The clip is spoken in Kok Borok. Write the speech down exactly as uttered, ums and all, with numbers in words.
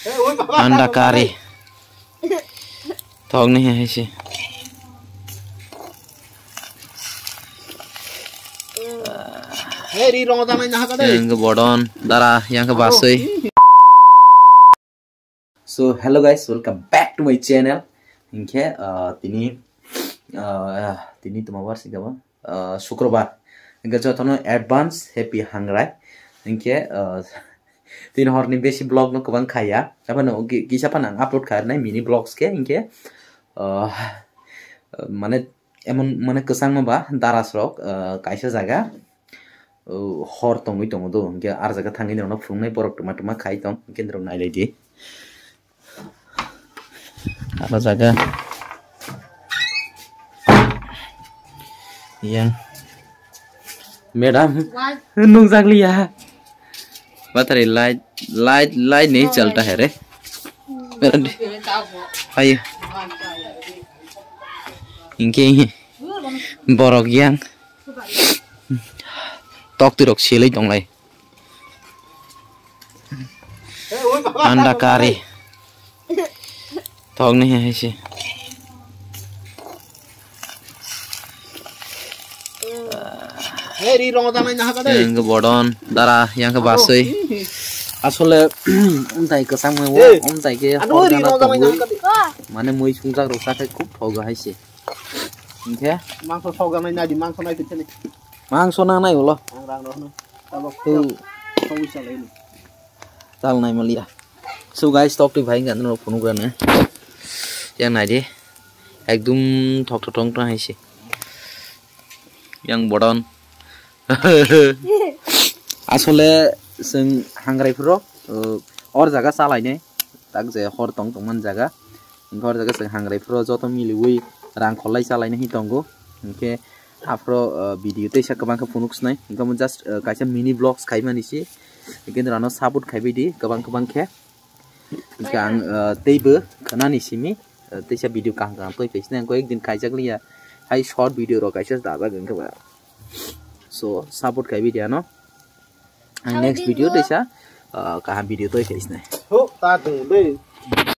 Anda kari. Thok ni hai se. Hei, ri rong jang nai na ha ka de. Yang ke bodon, dara, yang ke basui. So, hello guys, welcome back to my channel. Hinkhe, uh, tini, uh, tini tuma bar singkha ba, uh, Sukrobar. Hinkhe jotono advance happy hangrai. Hinkhe, uh, tini horni besi vlog no kwbang khaya. Abano ki-, kisa phano ang upload khairnai mini vlogs khe hinkhe, uh, mane emon mane kwchangma ba daras rok, uh, kaisa jaga, uh, hor tongwi tongo do. Hinkhe ar jaga thangwi norokno phunuknai borok twma twma khai tong. Hinkhe norok nailai di. Aro jaga. Yang. Madam, nungjakliya. Battery light, light, light nahi chalta hai re. Madam, ayo. Hinkhe borok yang. Tok tirok selai tonglai. Anda kari. Thok ni hai se. Hei, ri rong jang nai na ha ka de. Yang ke bodon, dara, yang ke basui. Asole, umtai kwchang mai wo, umtai ke hor gana tongwi. Mane mui sungjak rok sa khai khub thogo hai se. Hinkhe? Mangso thok jang nai na di, mangso nai twi thani. Mangso nang nai ulo. Ang rang rok no. Tabok tu. Thok wi chalai ni. Chal nai maliya. So guys, tok twi bhai gan no phunuk rane. Yang nai di. Ekdum thok thok tong tong hai se. Yang bodon. Asole chwng hangrai phuro, uh, or jaga chalai nai. Tak je hor tong tong man jaga. Hinkhe hor jaga chwng hangrai phuro joto miliwi rang kholai chalai nai hi tongo. Hinkhe aphro, uh, video teisa kwbang khe phunuk snai. Hinkhe omo just, uh, kaisa mini vlogs khaimani se. Hinkhe norano support khaibai di kwbang kwbang khe. Hinkhe ang, uh, teibo khwnani simi, uh, teisa video kaham kaham twi phaisnai. Ang koi ekdin kaijakliya. Hai short video rok kaisa dajak hinkhe ba. So, support khaibai di ano. Ang next video teisa, uh, kaham video twi phaisnai. Ho, ta tong dei.